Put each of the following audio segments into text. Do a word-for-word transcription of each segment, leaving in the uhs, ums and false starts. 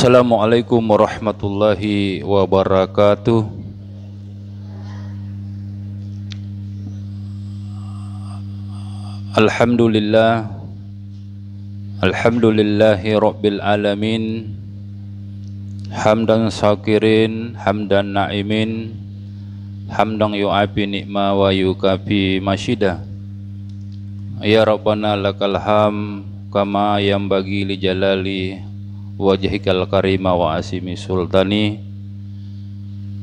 Assalamualaikum warahmatullahi wabarakatuh. Alhamdulillah. Alhamdulillahi rabbil alamin. Hamdan syakirin, hamdan na'imin, hamdan yu'afi ni'ma wa yukafi masyidah. Ya Rabbana lakal ham kama yanbaghi li jalali wajhikal karima wa asimi sultani.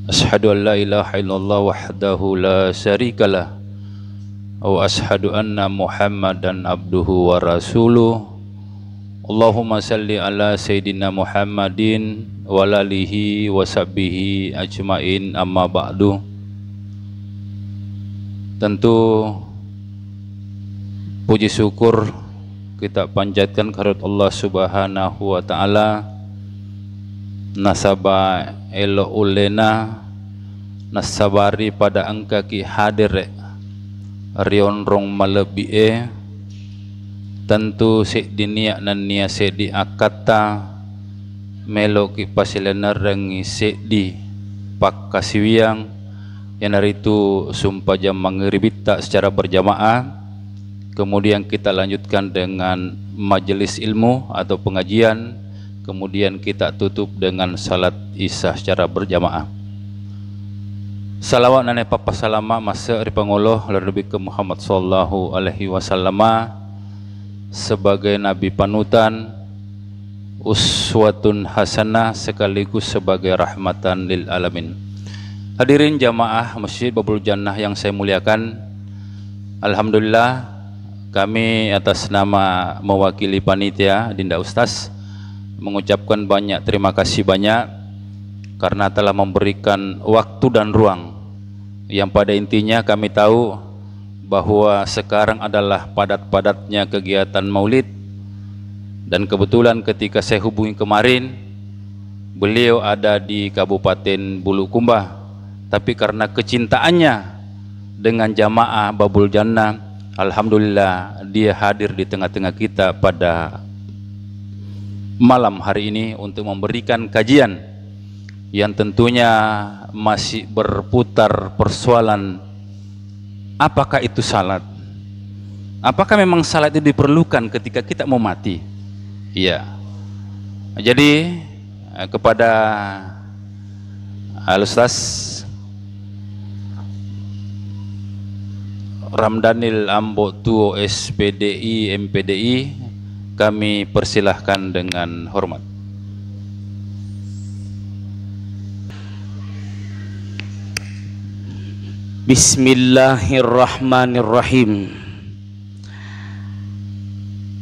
Asyhadu an la ilaha illallah wahdahu la syarikalah. Wa asyhadu anna Muhammadan abduhu wa rasuluh. Allahumma salli ala Sayyidina Muhammadin wa ala alihi wa sahbihi ajmain, amma ba'du. Tentu puji syukur kita panjatkan kehadirat Allah Subhanahu wa Ta'ala, nasaba elo ullena nassabari pada engkaki hadir ri onrong malebbi'e. Tentu seddi nia nennia seddi akkatta meloki pasilennerengngi seddi pakkasiwiang, iyanaritu sumpajang mangribitta secara berjamaah, kemudian kita lanjutkan dengan majelis ilmu atau pengajian, kemudian kita tutup dengan salat Isya secara berjamaah. Salawat nane pappasalama masse ri Pangolo, lebbi ke Muhammad sallallahu alaihi wasallama, sebagai nabi panutan, uswatun hasanah, sekaligus sebagai rahmatan lil alamin. Hadirin jamaah Masjid Babul Jannah yang saya muliakan, alhamdulillah, kami atas nama mewakili panitia, Dinda Ustaz, mengucapkan banyak terima kasih banyak karena telah memberikan waktu dan ruang yang pada intinya kami tahu bahwa sekarang adalah padat-padatnya kegiatan maulid, dan kebetulan ketika saya hubungi kemarin, beliau ada di Kabupaten Bulukumba, tapi karena kecintaannya dengan jamaah Babul Jannah, alhamdulillah dia hadir di tengah-tengah kita pada malam hari ini untuk memberikan kajian yang tentunya masih berputar persoalan, apakah itu salat? Apakah memang salat itu diperlukan ketika kita mau mati? Iya. Jadi, eh, kepada Al-Ustaz Ramdanil Ambo Tuo, S P D I, M P D I, kami persilahkan dengan hormat. Bismillahirrahmanirrahim.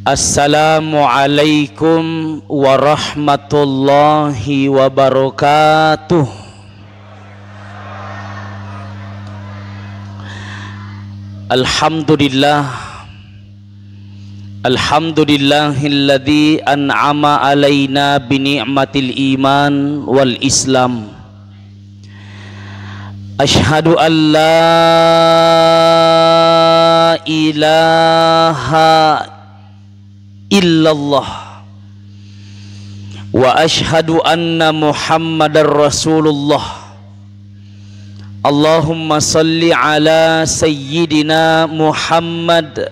Assalamualaikum warahmatullahi wabarakatuh. Alhamdulillah. Alhamdulillahilladzi an'ama alaina bini'matil iman wal islam. Asyhadu an la ilaha illallah wa asyhadu anna Muhammadar Rasulullah. Allahumma salli ala sayyidina Muhammad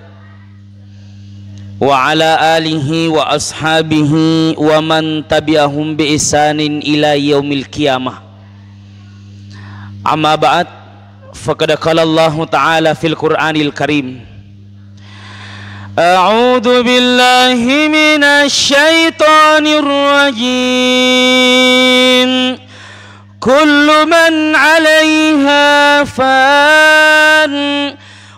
wa ala alihi wa ashabihi wa man tabi'ahum bi ihsanin ila yaumil qiyamah. Amma ba'd, faqad qala Allahu ta'ala fil Qur'anil Karim, a'udzu billahi minasy syaithanir rajim. Kullu man 'alaiha fan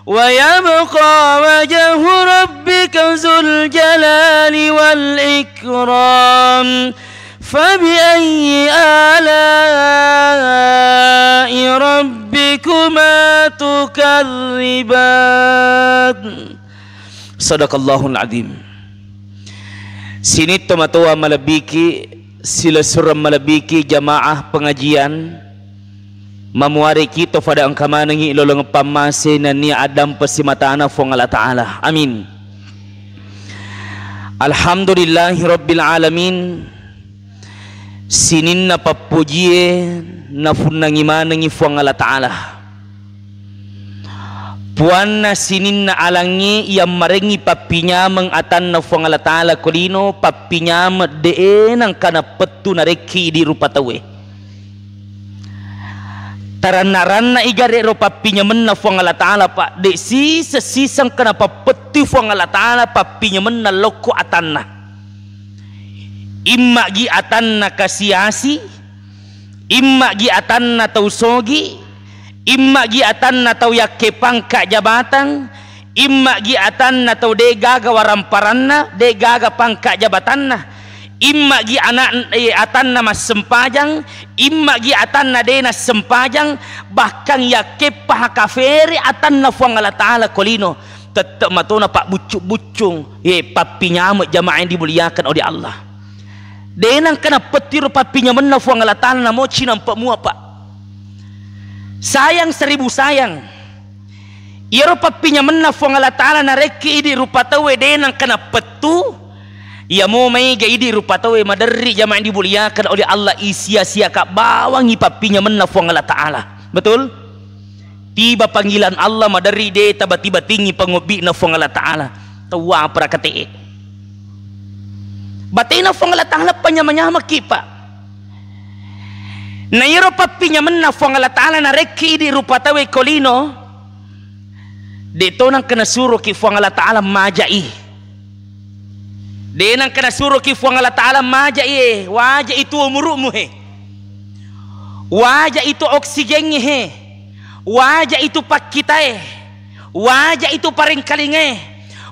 wa yabqa wajhu rabbika dzul jalali wal ikram. Fabiayyi ala'i rabbikuma tukadziban. Sadaqallahul adzim. Sining tomatoa malebbiki, silessureng malebbiki jamaah pengajian, mamuareki to fada engka manengngi lolongeng pammase nennia addampeng simatana Fuang Allah Ta'ala. Amin. Alhamdulillahi rabbil alamin. Sininna pappojie nafunnangi manengngi Fuang Allah Ta'ala. Puanna sininna alangnge yammarengngi pappinyameng atanna Fuang Allah Ta'ala ko lino, pappinyameng de'e nangka nappettu narekki idi rupa tauwe. Taranna-ranna iga de'ro pappinyamenna Fuang Allah Ta'ala, Pak, de' siseng-siseng kena pappettui Fuang Allah Ta'ala pappinyamenna lokko atanna. Immagi atanna kasi-asi, immagi atanna tau sogi, immagi atanna tau yakke pangka jabatan, immagi atanna tau de'gaga waramparanna, de'gaga pangka jabatanna, immagi anak, eh, atanna massempajang, immagi atanna de'na sempajang, bahkan yakkeppaha kafere atanna Fuang Allah Ta'ala ko lino. Tette' matona pabbuccu-buccung, ye, pappinyame' jamaah yang dimuliakan oleh Allah. De' nangka nappettiro pappinyamenna Fuang Allah Ta'ala namo cinampe' mua, Pak. Sayang seribu sayang. Iyaro pappinyamenna Fuang Allah Ta'ala narekki idi rupa tauwe de' nangka nappettu, iyamo maega idi rupa tauwe maderri jamaah yang dimuliakan oleh Allah, isia-siaka bawangngi pappinyamenna Fuang Allah Ta'ala. Betul? Tiba panggilan Allah maderri de' tabati-batingngi pangobbi'na Fuang Allah Ta'ala. Tawwa para kate'e. Batena Fuang Allah Ta'ala panyama-nyamaki, Pak. Na iyaro pappinyamenna Fuang Allah Ta'ala narekki idi rupa tauwe ko lino, de' to nangka nasuroki Fuang Allah Ta'ala maja'i. De' nangka nasuroki Fuang Allah Ta'ala maja'i, eh, waja itu umuru'mu, he. Waja itu oksigengnge, he. Waja itu pakkitae. Waja itu parengkalingae.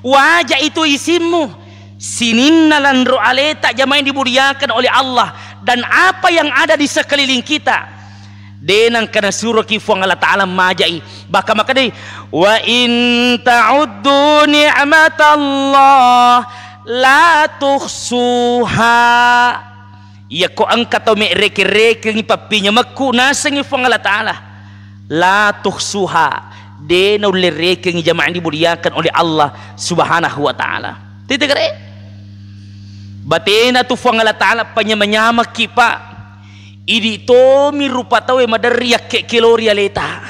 Waja itu isimmu. Sininna lanro aleta jamaah yang dimuliakan oleh Allah, dan apa yang ada di sekeliling kita. De' nangka nasuroki Fuang Allah Ta'ala maja'i. Bahkan makkedai, "Wa in ta'uddu ni'matallah la tuhsuha." Iyako engka tau me' rekeng-rekengngi pappinyamekku nasengngi Fuang Allah Ta'ala, la tuhsuha, de' naulle rekengngi jamaah yang dimuliakan oleh Allah Subhanahu wa Ta'ala. Tete gare? Batena tu Fuang Allah Ta'ala panyama-nyamaki, Pak. Idi tomi rupa tauwe maderri yakke kelori aleta.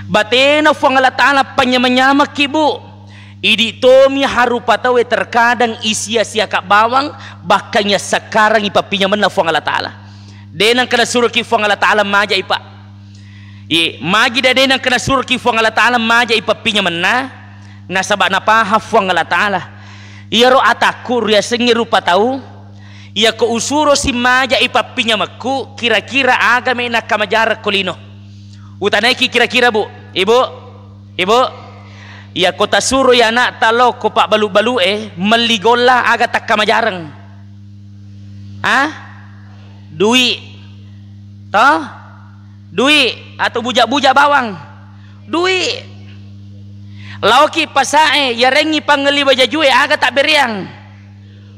Batena Fuang Allah Ta'ala panyama-nyamaki, Bu. Idi tomi ha rupa tauwe terkadang isia-siaka bawang, bahkan yassakkarangngi pappinyamenna Fuang Allah Ta'ala. De' nangka nasuroki Fuang Allah Ta'ala maja'i, Pak. Ye, magi de' nangka nasuroki Fuang Allah Ta'ala maja'i pappinyamenna, nasaba napahang Fuang Allah Ta'ala. Iyaro atakku riasengnge rupa tau, iyako usurosi maja'i pappinyamekku, kira-kira aga me' nakkamajareng ko lino? Utanaiki kira-kira, Bu, Ibu, Ibu, iyako tasuroi ana'ta lao ko pabbalu-balu'e, melli golla aga takkamajareng? Ah? Dui'. Toh? Dui' atau buja-buja bawang? Dui'. Laoki pasae, yarengngi pangelli bajajue, aga tabbereang?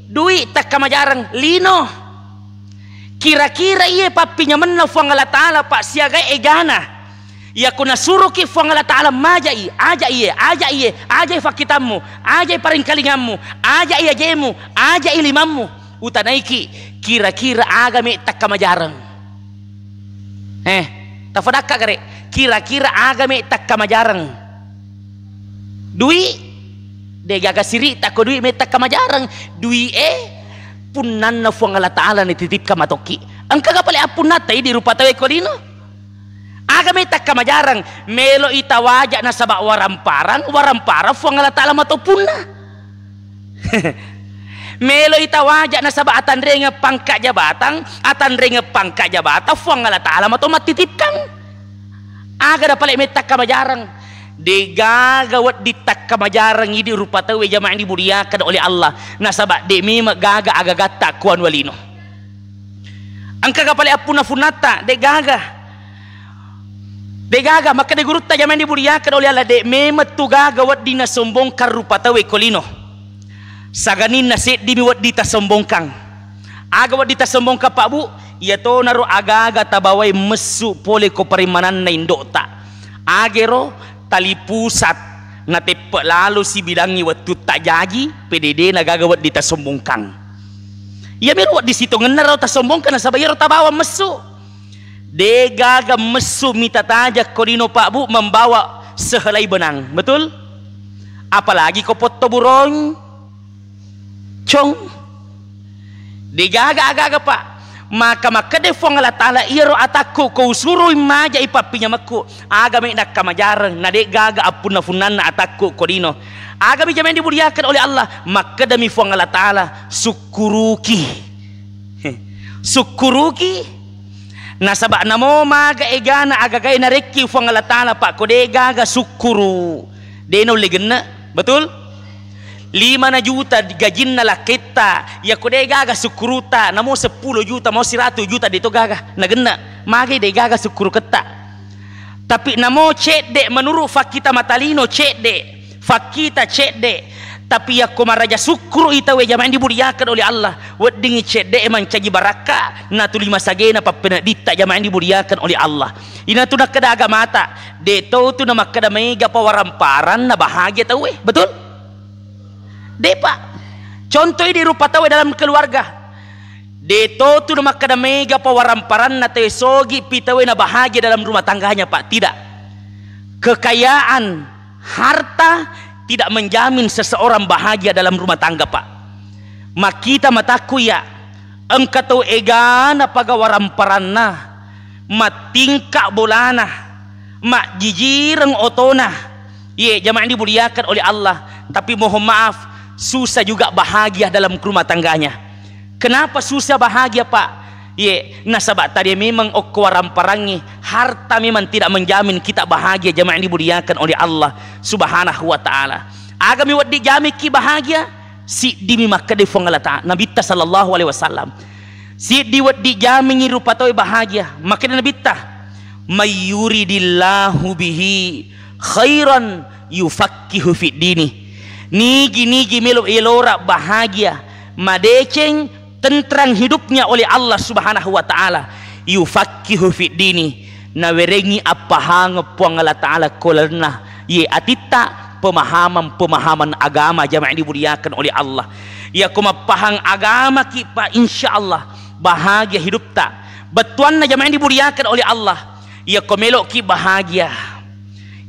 Dui' takkamajareng, lino. Kira-kira iye pappinyamenna Fuang Allah Ta'ala, Pak, siaga egana. Iyako nasuroki Fuang Allah Ta'ala maja'i, aja'i ye, aja'i ye, aja'i fakkitammu, aja'i parengkalingammu, aja'i ajemu, aja'i limammu. Utanaiki, kira-kira aga me' takkamajareng? Eh, tafadakka gare, kira-kira aga me' takkamajareng? Dui', de'gaga siri'ta ko dui' me' takkamajareng. Dui'e punnanna Fuang Allah Ta'ala nititipkan matokki. Engkaga pale appunnatta idi rupa tauwe ko lino? Aga me' takkamajareng, melo'i tawaja nasaba waramparang, waramparang Fuang Allah Ta'ala mato punna. Melo'i tawaja nasaba atanrengeng pangka jabatan, atanrengeng pangka jabatan Fuang Allah Ta'ala mato mattitipkan. Aga da pale me' takkamajareng? De'gaga wedding takkamajareng idi rupa tauwe jamaah yang dimuliakan oleh Allah, nasaba de' memang gaga aga-agatta ko anu lino. Engkaga pale appunna-punnatta? De'gaga. De'gaga, makkeda gurutta jamaah yang dimuliakan oleh Allah, de' memang tu gaga wedding nasombongkan rupa tauwe ko lino. Saganinna seddimi wedding tasombongkan. Aga wedding tasombongkan, Pak, Bu? Iyatonaro aga-aga tabawai messu pole ko parimmananna indo'ta. Agero tali pusat nateppe' lalo sibilangngi wettutta jaji, pede de'na gaga wedding tasombongkan. Iyamiro wedding sitongenna ro tasombongka nasaba iyaro tabawang messu. De gaga messu mita tajang ko lino, Pak, Bu, membawa sehelai benang. Betul? Apalagi ko potto burong cong. De gaga aga-aga, Pak. Maka makkeda Fuang Allah Ta'ala, iyaro atakku ko usurui majai pappinyamakku, aga me nakkamajareng, na de gaga appunna-funnanna atakku ko lino. Agami jamaah dimuliakan oleh Allah, makkedami Fuang Allah Ta'ala, sukkuruki. Sukkuruki. Nasaba namo maga egana agagae narekki Fuang Allah Ta'ala, Pak, ko de gaga sukkuru, de naulle genne. Betul? Lima na juta gajinna lakketta, yakko de gaga sukkuruta, namo seppulo juta, mau siratu juta de to gaga nagenne. Magai de gaga sukkuruketta. Tapi namo cedde, menurut fakkita matalino cedde, fakkita cedde. Tapi yakko maraja sukkuru i tauwe, jamaah dimuliakan oleh Allah, weddingi cedde mancaji barakka, natuli masagena pappenedditta, jamaah dimuliakan oleh Allah. Inatu nakkeda agamata, de to tu namakkeda mega pawaramparang na bahagia tauwe. Betul? De, Pak. Contoh ini rupa tauwe dalam keluarga. De to tu namakkeda mega pawaramparang na tauwe sogi pi tauwe na bahagia dalam rumah tangganya, Pak. Tidak. Kekayaan, harta tidak menjamin seseorang bahagia dalam rumah tangga, Pak. Makkita matakku iya, engka tau egana pagawa ramparanna, mattingka bolana, majjijireng otona. Iye, jamaah dimuliakan oleh Allah, tapi mohon maaf, susah juga bahagia dalam rumah tangganya. Kenapa susah bahagia, Pak? Ye, nasaba tadi memang okko waramparangngi, harta memang tidak menjamin kita bahagia, jamaah yang dimuliakan oleh Allah Subhanahu wa Ta'ala. Agami wedding jamikki bahagia, siddimi makkeda Fuang Allah Ta'ala, Nabitta sallallahu alaihi wasallam. Siddi wedding jamingi rupa tauwe bahagia, makkeda Nabitta, "May yuridillahu bihi khairan yufaqqihu fid dini." Nigi-nigi melo yelora bahagia, madeceng, tentrang hidupnya oleh Allah Subhanahu wa Ta'ala, yufaqqihu fid dini, nawerengi appahangeng Puang Allah Ta'ala ko lalenna ye atitta pemahaman-pemahaman agama, jamaah yang dimuliakan oleh Allah. Yako mappahang agamaki, Pak, insya Allah bahagia hidupta. Bettuanna, jamaah yang dimuliakan oleh Allah, yako meloki bahagia,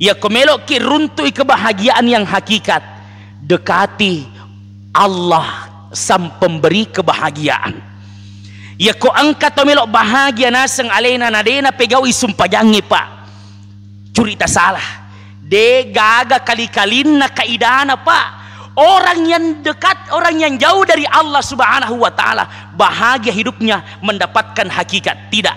yako meloki runtui kebahagiaan yang hakikat, dekati Allah, Sang Pemberi kebahagiaan. Yako engka to melo bahagia naseng alena, na dena pegaui sumpajangnge, Pak, curita salah. De gaga kali-kalinna kaidana, Pak. Orang yang dekat, orang yang jauh dari Allah Subhanahu wa Ta'ala, bahagia hidupnya, mendapatkan hakikat. Tidak.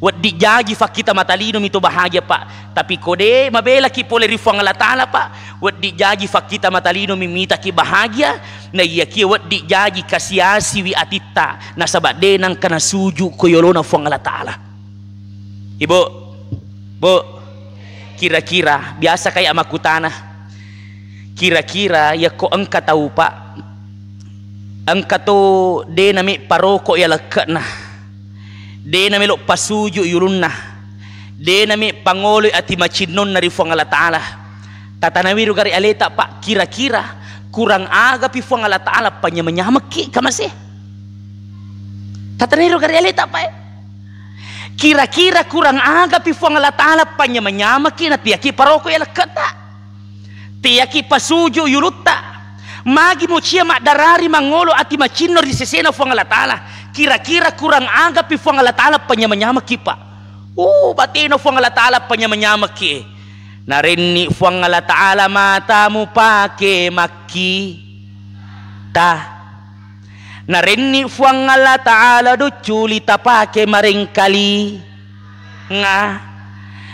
Wedding jaji fakkita matalino mito bahagia, Pak. Tapi ko de mabelaki pole ri Fuang Allah Ta'ala, Pak, wedding jaji fakkita matalino mi mitaki bahagia, na iyakiya wedding jaji kasi-asiwi atitta, nasaba de nangka nasuju ko yolona Fuang Allah Ta'ala. Ibu, Bu, kira-kira, biasa kaya makkutana, kira-kira yakko engka tau, Pak, engka to de name paroko ya lekke'na, de namelo pasuju yulunna, de name pangoloi ati macinnonna ri Fuang Allah Ta'ala. Tatanawiro gare aleta, Pak, kira-kira kurang agapi Fuang Allah Ta'ala panyama-nyamekki kamase? Tatanawiro gare aleta, Pak, eh? Kira-kira kurang agapi Fuang Allah Ta'ala panyama-nyamekki na tiyaki paroko ya lekke'ta? Tiyaki pasuju yulutta. Magi mucia maddarari mangolo ati macinno ri sesena Fuang Allah Ta'ala. Kira-kira kurang agapi Fuang Allah Ta'ala panyama-nyamekki, Pak? Uh, batena Fuang Allah Ta'ala panyama-nyamekki. Narenni Fuang Allah Ta'ala mata mupake makkita. Narenni Fuang Allah Ta'ala ducculi tapake marengkali. Nga.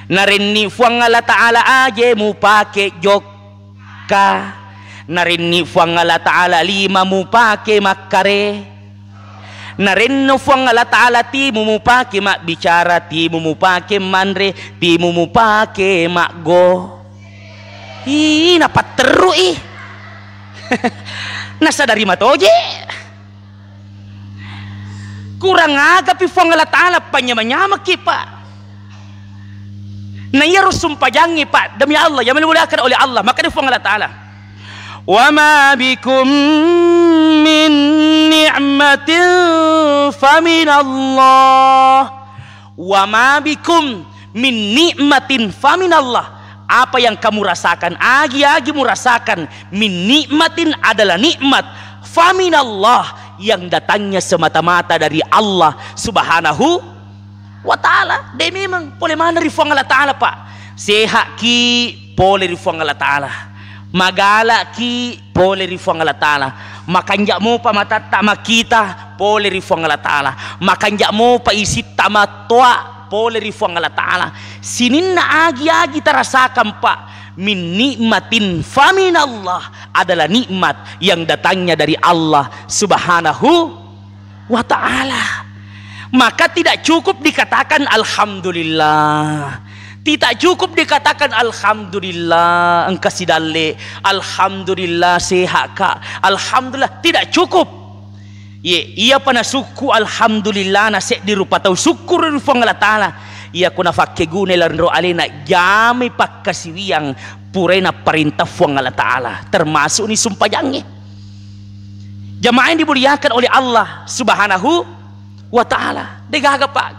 Narenni Fuang Allah Ta'ala aje mupake jokka. Narenni Fuang Allah Ta'ala lima mupake makkare. Narenno Fuang Allah Ta'ala timu mupake mabbicara, timu mupake manre, timu mupake maggo. Ih, napatterru i. Nasadari matoje. Kurang agapi Fuang Allah Ta'ala panyama-nyamaki, Pak. Na iyaro sumpajangngi, Pak, demi Allah, yang dimuliakan oleh Allah, maka di Fuang Allah Ta'ala, "Wa ma bikum min ni'matin faminallah. Wa ma bikum min ni'matin faminallah. Apa yang kamu rasakan, agi-agi mu rasakan, min ni'matin adalah nikmat, faminallah, yang datangnya semata-mata dari Allah Subhanahu wa Ta'ala. De memang pole maneng ri Fuang Allah Ta'ala, Pak. Sehatki, pole ri Fuang Allah Ta'ala. Magalaki, pole ri Fuang Allah Ta'ala. Makanja mopa matatta makkita, pole ri Fuang Allah Ta'ala. Makanja mopa isitta mattoa, pole ri Fuang Allah Ta'ala. Sininna agi-agi tarasakan, Pak, min nikmatin faminallah, adalah nikmat yang datangnya dari Allah Subhanahu wa Ta'ala. Maka tidak cukup dikatakan alhamdulillah. Tidak cukup dikatakan alhamdulillah engka sidalle, alhamdulillah sehat, Kak, alhamdulillah. Tidak cukup. Ye, iyapa nasukku alhamdulillah na seddi rupa tau sukkuru ri Fuang Allah Ta'ala. Iyako nafakkegunai lanro alena jamai pakkasiwiang purai napparintah Fuang Allah Ta'ala, termasuk ni sumpajangnge. Jamaah yang dimuliakan oleh Allah Subhanahu wa Ta'ala. Degaga, Pak,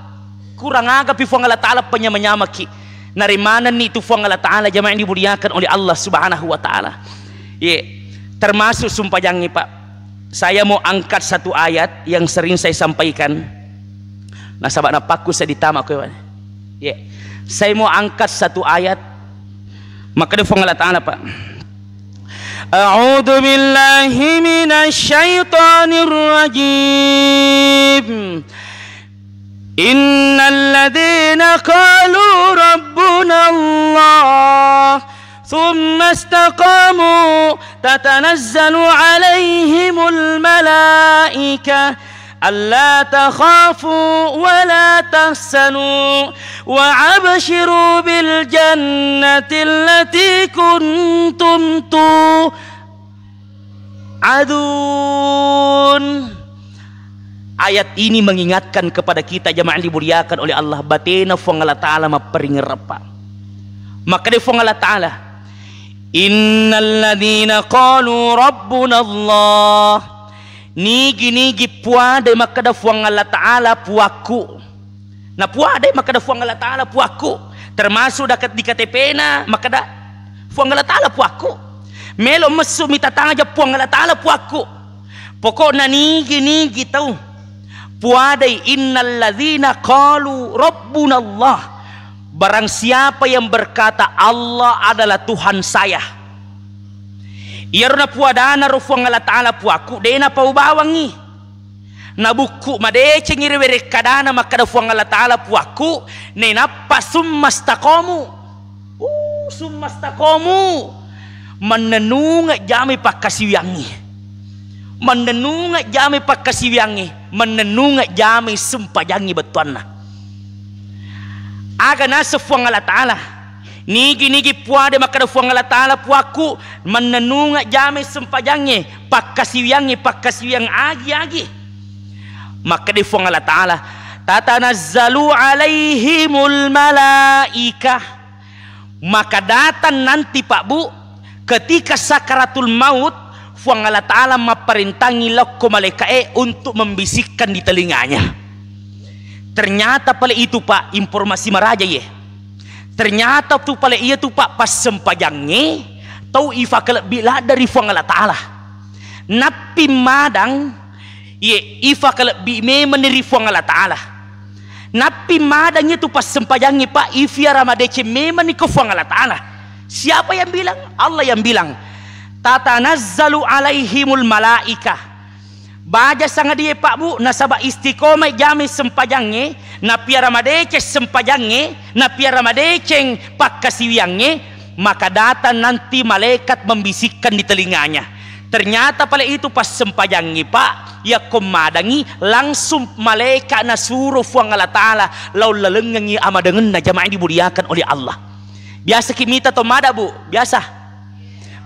kurang agapi Fuang Allah Ta'ala penyama-nyamaki. Narimanenni itu Fuang Allah Ta'ala, jamaah yang dimuliakan oleh Allah Subhanahu wa Ta'ala. Ye, termasuk sumpajangnge, Pak. Saya mau angkat satu ayat yang sering saya sampaikan. Nasaba napakku saya ditama kowe, Pak. Ye. Saya mau angkat satu ayat. Makkeda Fuang Allah Ta'ala, Pak. A'udzu billahi minasy syaithanir rajim. Innal ladzina qalu rabbuna Allah tsumma istaqamu tatanazzalu alaihimul malaikah ألا تخافوا ولا تحزنوا وأبشروا بالجنة التي كنتم توعدون. Ayat ini mengingatkan kepada kita, jamaah yang dimuliakan oleh Allah, batena Fuang Allah Ta'ala mapparingerreppa. Makkeda Fuang Allah Ta'ala, innal ladzina qalu rabbuna Allah. Nigi-nigi puadai makkeda Fuang Allah Ta'ala puakku. Na puadai makkeda Fuang Allah Ta'ala puakku. Termasuk dakat di K T P-na makkeda Fuang Allah Ta'ala puakku. Melo messu mita taja Fuang Allah Ta'ala puakku. Pokokna nigi-nigi tau puadai innalladzina qalu rabbunallah. Barang siapa yang berkata Allah adalah Tuhan saya. Iyaro napuadana ro Fuang Allah Ta'ala puakku, de napaubawangngi. Nabukku madecengngi ri werekkadana makkeda Fuang Allah Ta'ala puakku, nainappa summa staqamu. Uh, summa staqamu. Mannennungeng jamai pakkasiwiyangngi. Mannennungeng jamai pakkasiwiyangngi. Mannennungeng jamai sempajangngi bettuanna. Aga naseng Fuang Allah Ta'ala. Nigi-nigi puadai makkeda Fuang Allah Ta'ala puakku, mannennungeng jamai sempajangnge, pakkasiwiyangnge, pakkasiwiyang agi-agi. Makkeda Fuang Allah Ta'ala, tatanazzalu alaihimul malaikah. Maka datang nanti, Pak Bu, ketika sakaratul maut, Fuang Allah Ta'ala mapparentangi lokko malaika'e untuk membisikkan di telinganya. Ternyata pale itu, Pak, informasi maraja ye. Ternyata tu pale iya tu, Pak, passempajangnge tau ifakalebbi ladde ri Fuang Allah Ta'ala. Nappi madang, ye ifakalebbi memeng ri Fuang Allah Ta'ala. Nappi madang itu passempajangnge, Pak, ifiara madeceng memeng ko Fuang Allah Ta'ala. Siapa yang bilang? Allah yang bilang. Tatanazzalu alaihimul malaikah. Baja sangadie, Pak Bu, nasaba istiqomah jamai sempajangnge, napiara madeceng sempajangnge, napiara madeceng pakkasiwiyangnge, maka datang nanti malaikat membisikkan di telinganya. Ternyata pale itu passempajangnge, Pak, yakko madangi langsung malaikat nasuro Fuang Allah Ta'ala lao lalengngengngi amadangenna, jamaah yang dimuliakan oleh Allah. Biasa ki mita to mada, Bu, biasa.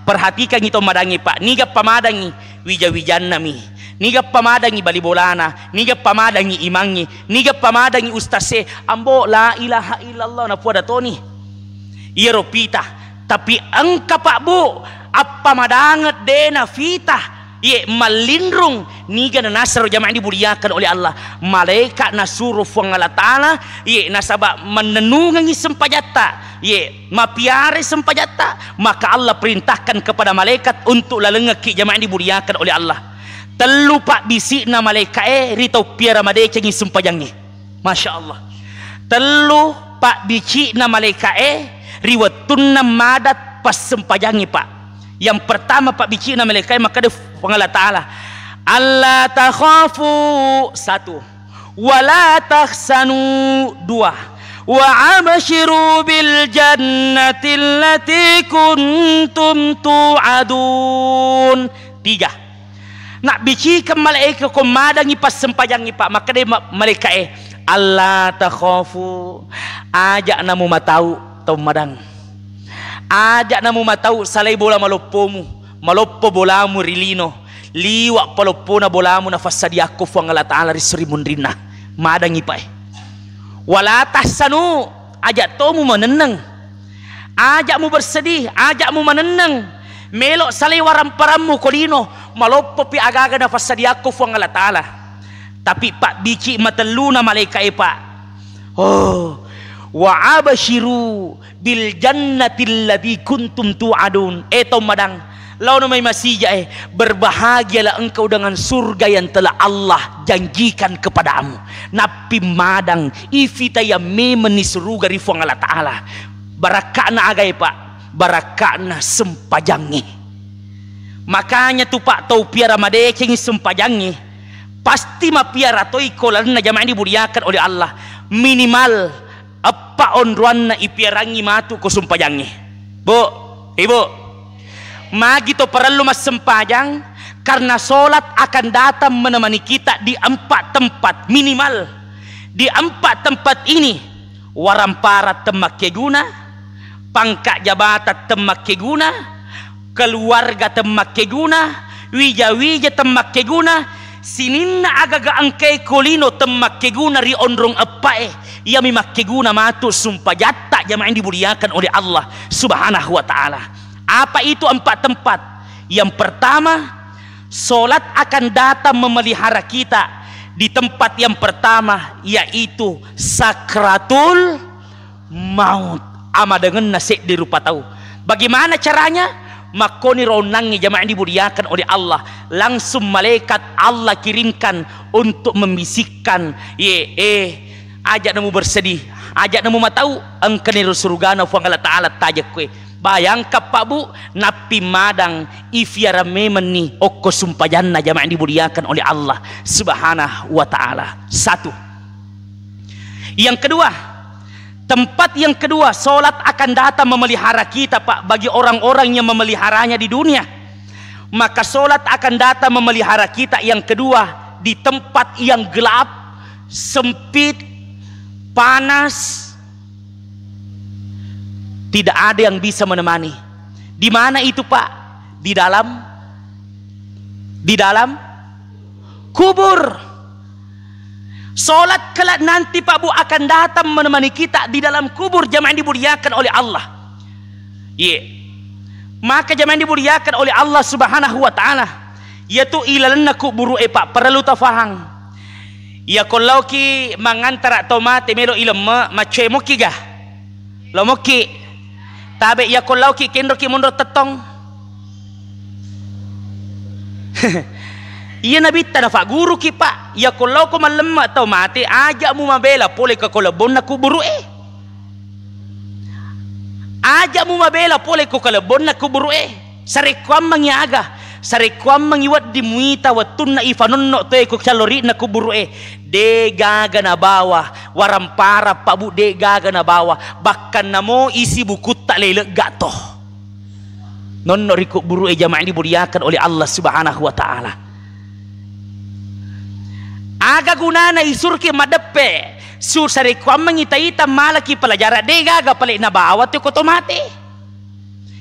Perhatikangngi to madangnge, Pak. Niga pamadangngi wija-wijanna mi. Niga pamadangngi bali bolana. Niga pamadangngi imangnge. Niga pamadangngi ustase. Ambo, la ilaha illallah, napuada toni. Iyaro pita. Tapi engka, Pak Bu, appamadangeng dena fita. Ye, mallinrung, niga nanasaro jamaah dimuliakan oleh Allah. Malaika nasuro Fuang Allah Ta'ala, ye, nasaba mannennungengngi sempajatta, ye, mapiarai sempajatta, maka Allah perintahkan kepada malaikat untuk lalengekki jamaah dimuliakan oleh Allah. Tellu pabbisi'na malaika'e ri tau piara madecengngi sempajangnge. Masya Allah. Tellu pabbici'na malaika'e ri wettunna madat passempajangngi, Pak. Yang pertama pabbici'na malaika'e makkeda Puang Allah Ta'ala, "Alla takhafu," satu. "Wa la tahzanu," dua. "Wa abshiru bil jannati allati kuntum tu'adun," tiga. Nabbicikeng malaika ko madangngi passempajangngi, Pak, makkeda ma-, malaika'e, "Alla takhafu," aja namumatau tau madang. Aja namumatau salai bola maloppomu, maloppo bolamu ri lino, liwa paloppona bolamu nafassadiakko Fuang Allah Ta'ala ri seri munrinna. Madangngi, Pak, e. "Wa la tahzanu," aja tomu manenneng. Aja mu bersedih, aja mu manenneng. Melo salai waramparammu ko lino, maloppopi agaga nafassadiakko Fuang Allah Ta'ala. Tapi pabbici matelluna malaika e, Pak. Oh, "Wa abshiru bil jannati allati kuntum tu'adun." Eh, tau madang, laono mai masija e, berbahagialah engkau dengan surga yang telah Allah janjikan kepadamu. Nappi madang, ifitaya memenni suruga ri Fuang Allah Ta'ala. Barakka'na aga e, Pak? Barakka'na sempajangnge. Makanya tu, Pak, tau piara madecengngi sempajangnge, pasti mapiara toi ko lalenna, jamaah dimuliakan oleh Allah. Minimal eppa onroanna ipiarangngi matu ko sempajangnge. Bu, Ibu, magi to parellu massempajang? Karena sholat akan datang menemani kita di empat tempat minimal. Di empat tempat ini, warampara temmakkeguna, pangka jabatan temmakkeguna, keluarga temmakkeguna, wija-wija temmakkeguna, sininna agaga engkae ko lino temmakkeguna ri onrong eppa e, iyami makkeguna matu sumpajatta, jamaah yang dimuliakan oleh Allah Subhanahu wa Ta'ala. Apa itu empat tempat? Yang pertama, sholat akan datang memelihara kita di tempat yang pertama, yaitu sakratul maut, amadangenna seddi rupa tau. Bagaimana caranya? Makkoni ronnangngi, jamaah yang dimuliakan oleh Allah, langsung malaikat Allah kirimkan untuk membisikkan, "Ye, eh, aja namu bersedih, aja namu matau, engkani ro surgana Fuang Allah Ta'ala tajekkoe." Bayangkan, Pak, Bu, nappi madang ifiara memenni okko sumpajanna, jamaah yang dimuliakan oleh Allah Subhanahu wa Ta'ala. Satu. Yang kedua, tempat yang kedua, sholat akan datang memelihara kita, Pak, bagi orang-orang yang memeliharanya di dunia. Maka sholat akan datang memelihara kita yang kedua di tempat yang gelap, sempit, panas, tidak ada yang bisa menemani. Di mana itu, Pak? Di dalam, di dalam kubur. Sholat kelak nanti, Pak, Bu, akan datang menemani kita di dalam kubur, jamaah yang dimuliakan oleh Allah. Ye. Maka, jamaah yang dimuliakan oleh Allah Subhanahu wa Ta'ala, yaitu ilalenna kuburu e, Pak, perlu tafahang. Iya ko laoki mangantara tau mate melo ilemme, maccoe mokki ga? Lo mokki. Tabe iya ko laoki kenroki monro tettong. Iya nabitta nafagguruki, Pak. Iya ko laoko mallemme tau mate, aja mu mabela pole ke ko lebbonna kuburu e. Aja mu mabela pole ko kalebbonna kuburu e. Sarekkuammengngi aga? Sarekkuammengngi wedding muita wettunna ifanonno toe ko callori'na kuburu e. De gaga nabawa, warampara, Pak, Bu, de gaga nabawa. Bakkanna mo isi bukutta lelegga to. Nonno ri kuburu e, jamaah yang dimuliakan oleh Allah Subhanahu wa Ta'ala. Aga gunana isurki madeppe? Su sarekkuammengngi taita malaki pelajaran, de gaga pale nabawa tu ko to mate.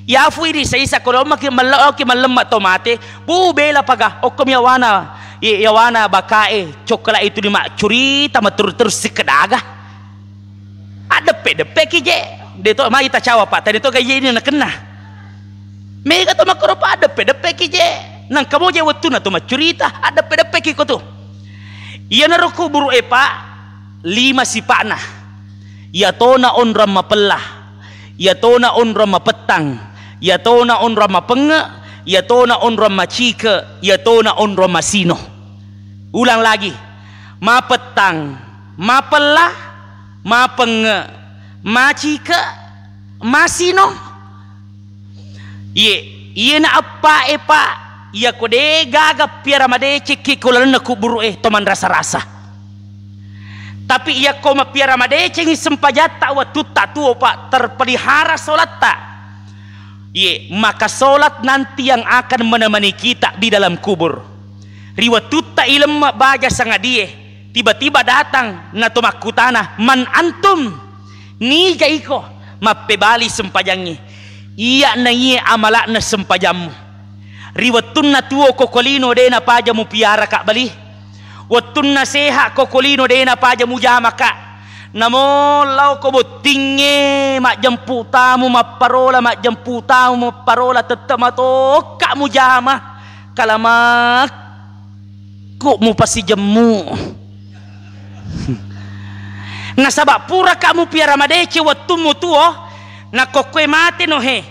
Yafu idi saisa ko lommaki melle-, oki mallemma to mate, bu bela paga, okkomi yawana, i-, yawana bakae, cokla itu di maccurita maturu-turu sikkedaga. Addeppe-deppe ki je. De to mai tacawa, Pak, tadi to gaji ini nakenna. Mega to makkoro, Pak, addeppe-deppe ki je. Nangka moja wettunna to maccurita, addeppe-deppeki ko tu. Iyanaro kuburu'e, Pak, lima sipa'na. Iyatona onrong mapella, iyatona onrong mapettang, iyatona onrong mapenge, iyatona onrong macike, iyatona onrong masino. Ulang lagi, mapettang, mapella, mapenge, macike, masino. Iye, iyena eppa'e, Pak, iyako de' gaga piara madecekki ko lalenna kuburu'e to manrasa-rasa. Tapi iyako mappiara madecengi sempajatta wettutta tuo, Pak, terpelihara solatta. Iye, maka solat nanti yang akan menemani kita di dalam kubur. Ri wettutta ilemme baja sangadie, tiba-tiba datang nato makkutana, "Man antum?" Niga iko? Mappebali sempajangnge, "Iya na iye amala'na sempajammu." Ri wettunna tuo ko kolino de' napaja mupiaraka bali. Wettunna seha ko kolino de' napaja mujamakak. Namo lao ko bottingnge, majjempu tamu mapparola, majjempu tamu mapparola, tette matokka mujama. Kalamakku mupasijemmu. Nasaba puraka mupiara madeceng wettummu tuo, nakkokkoe mate no he.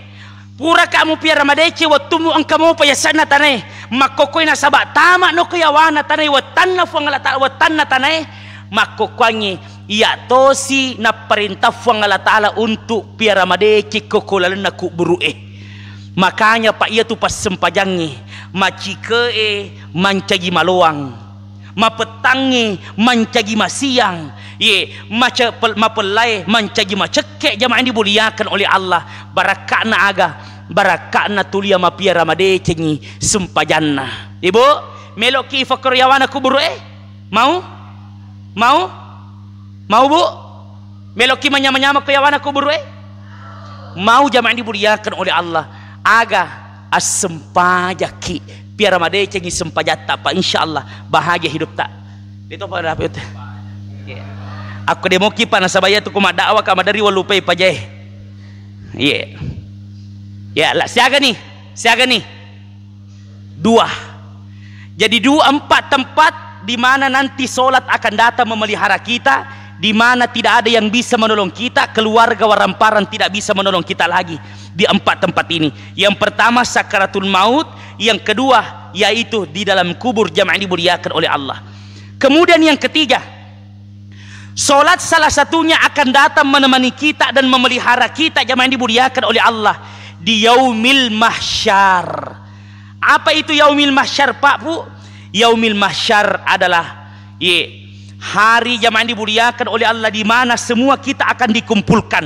Puraka mupiara madeceng wettummu engka mopa yasenna tanae, makkokkoe nasaba tama no ko yawana tanae wettanna Fuang Allah Ta'ala, wettanna tanae, makkokkoangngi iya tosi napparenta Fuang Allah Ta'ala untuk piara madeceng ko, ko lalenna kuburu'e. Makanya, Pak, iyatu passempajangnge, macike'e mancaji maloang, mapettangnge mancaji masiang, ye, mace-, pel-, mapellae mancaji macekke, jamaah yang dimuliakan oleh Allah. Barakka'na aga? Barakka'na tulia mapiara madecengi sempajanna. Ibu, meloki ifakkoro yawana kuburu'e? Mau? Mau? Mau, Bu? Meloki manyama-nyama ko yawana kuburu'e? Mau, jamaah yang dimuliakan oleh Allah. Aga? Assempajaki. Piara madecengi sempajatta, Pak, insya Allah bahagia hidupta. Itu apa dapat? Iya. Aku demoki, Pak, nasaba iyatu ko maddakwaka maderi walupai pajae. Iya. Ya, la, siaga nih? Siaga nih? Dua. Jadi dua, empat tempat di mana nanti solat akan datang memelihara kita, di mana tidak ada yang bisa menolong kita, keluarga waramparan tidak bisa menolong kita lagi di empat tempat ini. Yang pertama sakaratul maut, yang kedua yaitu di dalam kubur, jamaah yang dimuliakan oleh Allah. Kemudian yang ketiga, solat salah satunya akan datang menemani kita dan memelihara kita, jamaah yang dimuliakan oleh Allah, di yaumil mahsyar. Apa itu yaumil mahsyar, Pak, Bu? Yaumil mahsyar adalah, ye, hari, jamaah yang dimuliakan oleh Allah, di mana semua kita akan dikumpulkan.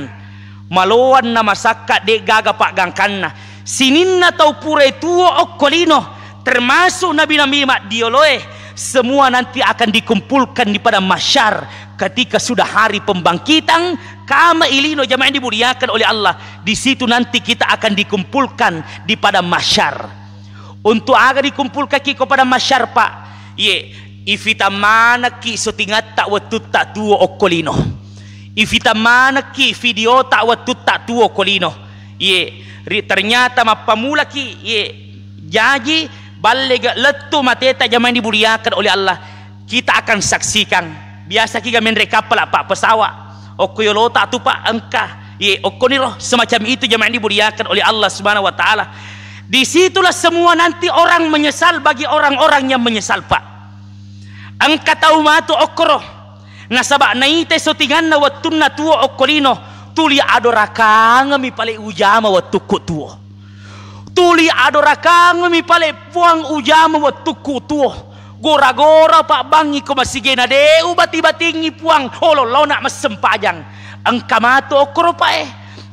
Maloang na masakka, de gaga paggangkanna. Sininna tau pura tuo okko lino, termasuk nabi-nabi maddioloe, semua nanti akan dikumpulkan di padang mahsyar ketika sudah hari pembangkitan, kama ilino, jamaah yang dimuliakan oleh Allah. Di situ nanti kita akan dikumpulkan di padang mahsyar. Untuk aga dikumpulkaki ko padang mahsyar, Pak? Ye, ifitang manekki syutingatta wettutta tuo okko lino. Ifitang manekki videota wettutta tuo okko lino. Ye, ri-, ternyata mappamulaki, ye, jaji, balle ga lettu mateta, jamaah yang dimuliakan oleh Allah. Kita akan saksikan. Biasaki ga menre kappala, Pak, pesawat. Okko yolota tu, Pak, engka. Ye, okkoniro, semacam itu, jamaah yang dimuliakan oleh Allah Subhanahu wa Ta'ala. Disitulah semua nanti orang menyesal bagi orang-orang yang menyesal, Pak. Engka tau matu okkoro. Nasaba naita syutinganna wettunna tuo okko lino, tuli adorakangemi pale ujama wettukku tuo. Tuli adorakangemi pale Puang ujama wettukku tuo. Gora-gora pabbangi ko masigena de ubati-batingi Puang, olo-olona massempajang. Engka matu okkoro, Pak, e.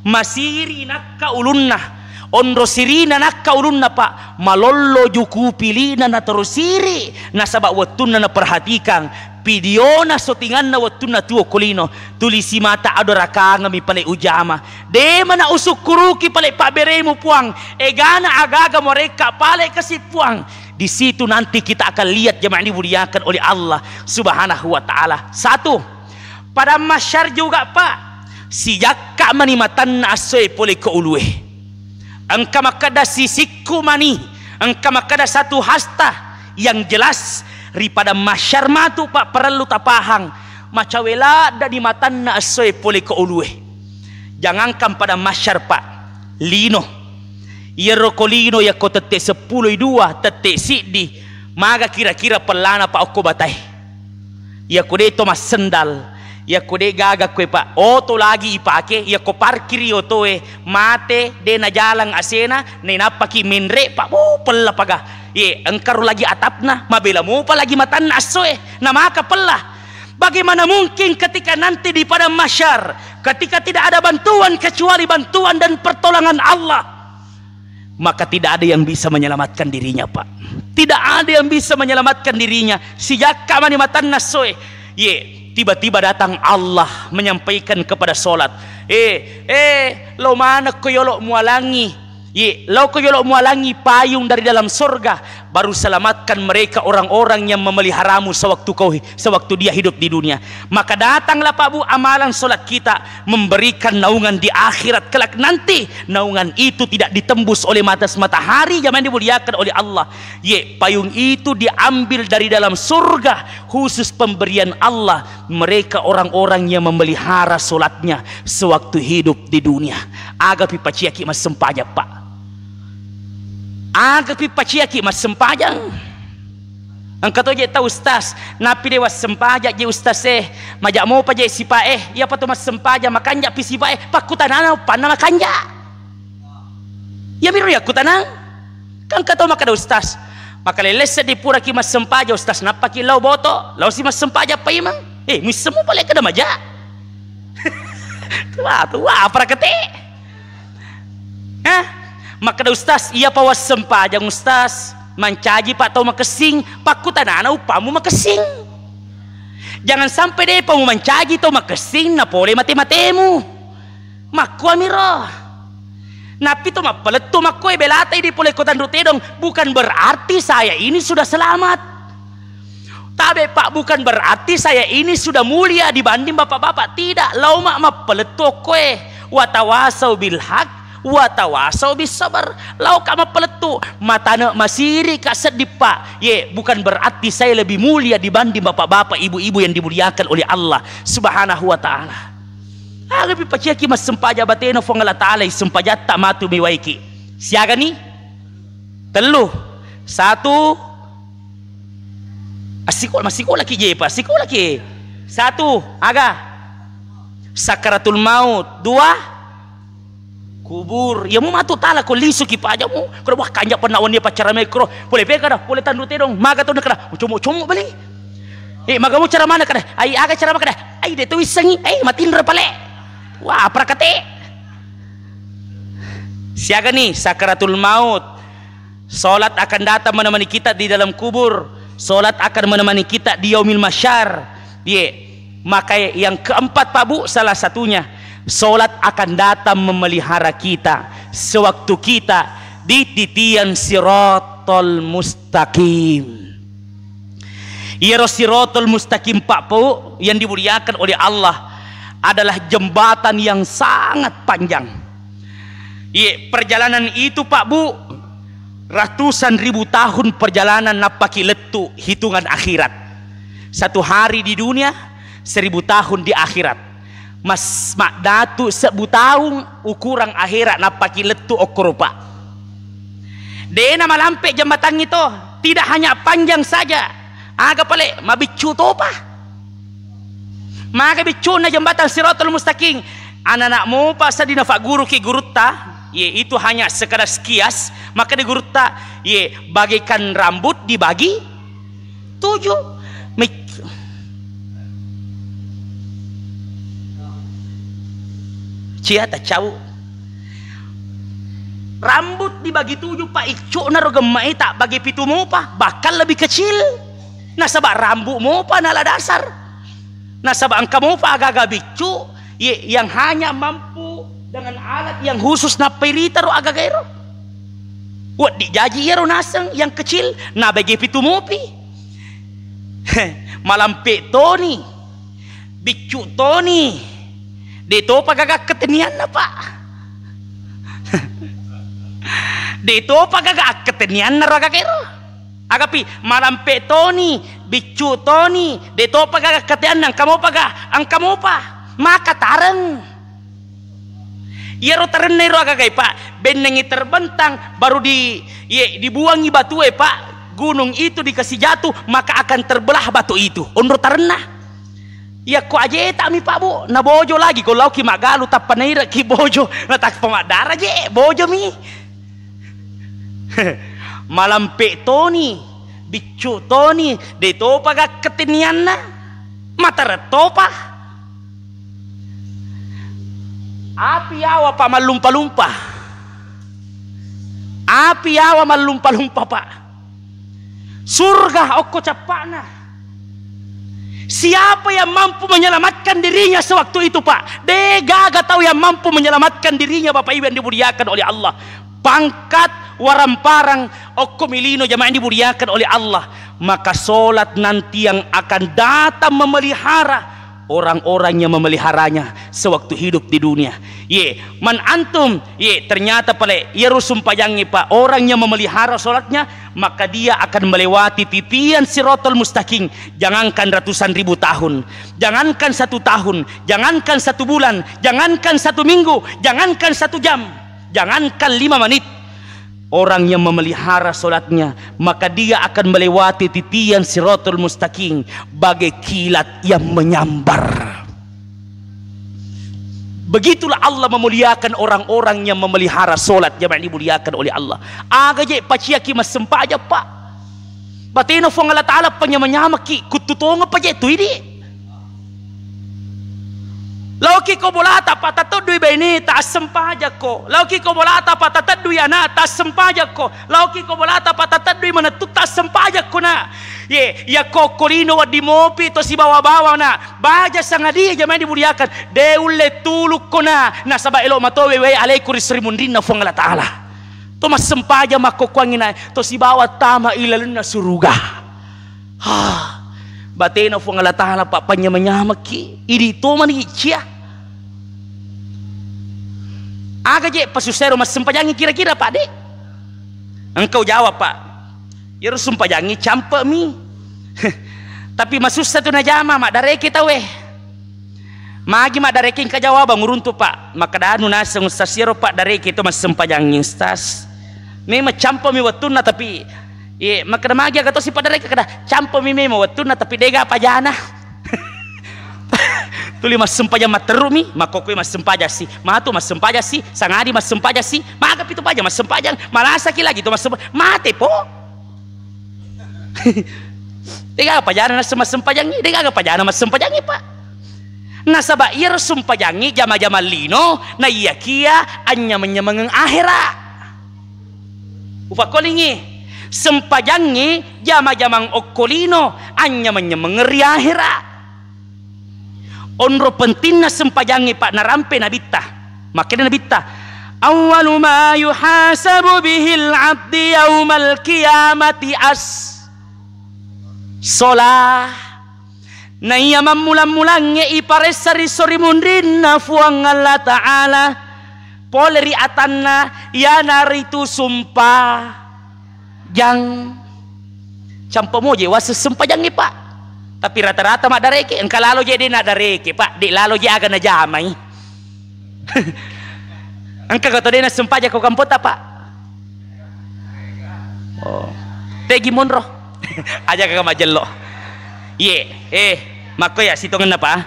Masiri nakka ulunna. Onro sirina nakka ulunna, Pak. Malollo juku pilina natoro siri. Nasaba wettunna naperhatikan videona syutinganna wettunna tuo okko lino, tuli simata adorakangemi pale ujama. De mana usukkuruki pale pabberemu Puang, egana agaga morekka pale kasi Puang. Di situ nanti kita akan lihat, jamaah yang dimuliakan oleh Allah Subhanahu wa Ta'ala. Satu, padang mahsyar juga, Pak, sijakka mani matanna essoe pole ko ulue. Engka makkeda sisikku mani, Engka makkeda satu hasta yang jelas ri padang mahsyar matu, Pak, parellu tapahang. Macawe ladda di matanna essoe pole ko ulue. Jangankan padang mahsyar, Pak, lino. Iyaro ko lino yakko tette seppuloi dua, tette siddi, maga kira-kira pellana, Pak, okko batae. Iyako de to massendal, iyako de gaga koe, Pak, oto lagi ipake, iyako parkiri otoe, mate, de najalang asena, nainappaki menre, Pak, oh, pella paga. Ye, engkaro lagi atapna, mabela mopa lagi matanna assoe, namaka pella. Bagaimana mungkin ketika nanti di padang mahsyar, ketika tidak ada bantuan kecuali bantuan dan pertolongan Allah, maka tidak ada yang bisa menyelamatkan dirinya, Pak. Tidak ada yang bisa menyelamatkan dirinya. Sijakka mani matanna essoe. Ye, tiba-tiba datang Allah menyampaikan kepada sholat. Eh, eh, lo manekko yolo mualangi. Ye, lo ko yolo mualangi payung dari dalam sorga, baru selamatkan mereka orang-orang yang memeliharamu sewaktu kau, sewaktu dia hidup di dunia. Maka datanglah, Pak, Bu, amalan sholat kita memberikan naungan di akhirat kelak nanti. Naungan itu tidak ditembus oleh mata matahari, jamaah yang dimuliakan oleh Allah. Ye, payung itu diambil dari dalam surga, khusus pemberian Allah mereka orang-orang yang memelihara sholatnya sewaktu hidup di dunia. Aga pi paciaki massempajang, Pak. Aga pi paciaki massempajang. Engka to je tau, Ustaz, napi de wassempajang je, Ustaz, eh, maja mopa je sipa, eh, iya pa to massempajang, makanja pi sipa, eh, pakkutanana uppanna makanja. Iya miro yakkutanang. Kan engka to makkeda, Ustaz, makalellesse di puraki massempajang, Ustaz, nappaki lao boto, lao si massempajang paimeng. Eh, missemu pale kada maja. Tua, tua, apa rakete? Eh, makkeda, Ustaz, iya pa wassempajang, Ustaz, mancaji pa tau makessing, pakkutanana uppamu makessing. Jangan sampai de pa mu mancaji tau makessing na pole mate-matemu. Makkuamiro. Nappi to mappalettu makkoe belatai di pole ko tanru tedong, bukan berarti saya ini sudah selamat. Tabe, Pak, bukan berarti saya ini sudah mulia dibanding bapak-bapak. Tidak, lauma mappalettu okkoe. Watawasau bil haq, watawasau bis sabar. Lauka mappalettu, matane masiri ka seddi, Pak. Ye, bukan berarti saya lebih mulia dibanding bapak-bapak, ibu-ibu yang dimuliakan oleh Allah Subhanahu wa Ta'ala. Aga pi paciaki massempajang batena Fuang Allah Ta'ala, issempajatta matu miwaiki. Siagani? Tellu. Satu. Assiko-, massikolaki jepa, sikolaki. Satu, aga? Sakaratul maut. Dua, kubur. Iya mu matu tala ko lisuki pajamu. Ko wah kanja penna wenni paccara mekro. Pole pe kada, pole tandu tedong. Maga to kada. Como-como bali. Eh, magamu cara mana kada? Ai aga cara mana kada? Ai de to wissengi. Ai matinro pale. Wah, prakate. Siaga ni sakaratul maut. Salat akan datang menemani kita di dalam kubur. Salat akan menemani kita di yaumil mahsyar. Ye. Maka yang keempat, Pak Bu, salah satunya, salat akan datang memelihara kita sewaktu kita di titian siratal mustaqim. Iyaro siratal mustaqim, Pak Bu, yang dimuliakan oleh Allah, adalah jembatan yang sangat panjang. Ye, perjalanan itu, Pak Bu, ratusan ribu tahun perjalanan nappaki lettu hitungan akhirat. Satu hari di dunia, seribu tahun di akhirat. Mas, maddatu sebbu taung ukuran akhirat nappaki lettu okko rupa. Dena malampe jembatangngi to, tidak hanya panjang saja. Aga pale mabiccu topa. Maga biccuna jembatan Siratal Mustaqim. Anak-anak mopa sedina fagguruki gurutta, ye itu hanya sekadar sekilas, maka di gurutta, ye bagaikan rambut dibagi tujuh. Mik-, cia tacau. Rambut dibagi tujuh, Pak, icco'na ro gemmae tak bagi pitu mopa, bahkan lebih kecil. Nasaba rambut mopa nala dasar. Nasaba engka mopa agaga biccu, ye, yang hanya mampu dengan alat yang khusus nappai rita ro agaga ero. Wedding jaji iyaro naseng yang kecil, nabege pitu mopi. Malampe toni, biccu toni, de topa gaga ketenianna, Pak. De topa gaga akkatennianna ro gaga ero. Agapi malampe toni, biccu toni, de topa gaga akkatennianna, engka mopa ga, engka mopa. Maka tareng. Iyaro tarenna ero agagai, Pak, bennengngi terbentang, baru di, ye, dibuangi batue, Pak, gunung itu dikasih jatuh, maka akan terbelah batu itu. Onro tarenna. Yakko ajeta mi, Pak, Bu, na bojo lagi, ko laoki maggalu tappa naireki bojo, na tappa maddara je, bojo mi. Malampe toni, biccu toni, de topa gakkatennianna, matareng topa. Api yawa, Pak, mallumpa-lumpa. Api yawa mallumpa-lumpa, Pak. Surga okko cappa'na. Siapa yang mampu menyelamatkan dirinya sewaktu itu, Pak? De gaga tau yang mampu menyelamatkan dirinya, Bapak Ibu yang dimuliakan oleh Allah. Pangkat, waramparang, okko milino, jamaah yang dimuliakan oleh Allah. Maka solat nanti yang akan datang memelihara orang-orang yang memeliharanya sewaktu hidup di dunia. Ye, man antum, ye, ternyata pale, iyaro sumpajangnge, Pak, orang yang memelihara sholatnya, maka dia akan melewati titian Siratal Mustaqim, jangankan ratusan ribu tahun, jangankan satu tahun, jangankan satu bulan, jangankan satu minggu, jangankan satu jam, jangankan lima menit. Orang yang memelihara sholatnya, maka dia akan melewati titian Siratul Mustaqim bagai kilat yang menyambar. Begitulah Allah memuliakan orang-orang yang memelihara sholat, jamaah dimuliakan oleh Allah. Aga je paciaki massempajang, Pak. Batena Fuang Allah Ta'ala panyama-nyamaki, kuttu tongeng pa je tu idi. Laoki ko bolata, Pak, tateddui baineta, assempajakko. Laoki ko bolata, Pak, tateddui anata, assempajakko. Laoki ko bolata, Pak, tateddui manettutta, assempajakko, Nak. Ye, yakko okko lino wedding mopi to sibawa-bawa, Nak. Baja sangadie, jamaah dimuliakan. De ulle tulukko, Nak. Nasaba elo matowe wae alekko ri seri munrinna Fuang Allah Ta'ala. To massempajang makkokkoangngi, Nak, to sibawa tama ilalenna suruga. Ha, batena Fuang Allah Ta'ala, Pak, panyama-nyamaki. Idi to mani cia. Aga je pasussero massempajangngi kira-kira, Pak, de? Engka ujawab, Pak. Iyaro sumpajangngi campe mi. Tapi masussa tu najama, maddareke tauwe. Magi maddareke engka jawabang uruntu, Pak. Makkeda anu naseng Ustaz, iyaro, Pak, dareke to massempajangngi, Ustaz. Memang campe mi wettunna, tapi, ye, makkeda magi aga tosi paddareke, kada campe mi memang wettunna, tapi dega pajana. Tuli massempajang matteru mi, makkokkoe massempajang si, matu massempajang si, sangadi massempajang si, maga pitu paja massempajang, malasaki lagi to massempajang, mate po. Degaga pajana nasseng massempajangngi, degaga pajana massempajangngi, Pak. Nasaba iyaro sumpajangngi jama-jamang lino, naiyakia anyameng-nyamengeng ahera. Upakkolingngi, sempajangngi jama-jamang okko lino, anyameng-nyamengeng ri ahera. Onro pentinna sempajangnge, Pak, narampe Nabitta. Makkeda Nabitta, "Awwalu ma yuhasabu bihil abdi yaumal qiyamati as-shalah." Naiya mammula-mulangnge iparessa ri sori munrinna Fuang Allah Ta'ala pole ri atanna, iyanaritu sumpa- jang. Campa moje waseng sempajangnge, Pak. Tapi rata-rata maddareke, engka lalo je de naddareke, Pak, de lalo je aga najamai. Engka ko to de nassempajang ko kampotta, Pak? Oh. Tegi monro. Aja kaka majello. Iye, eh, makko ya sitongenna, Pak.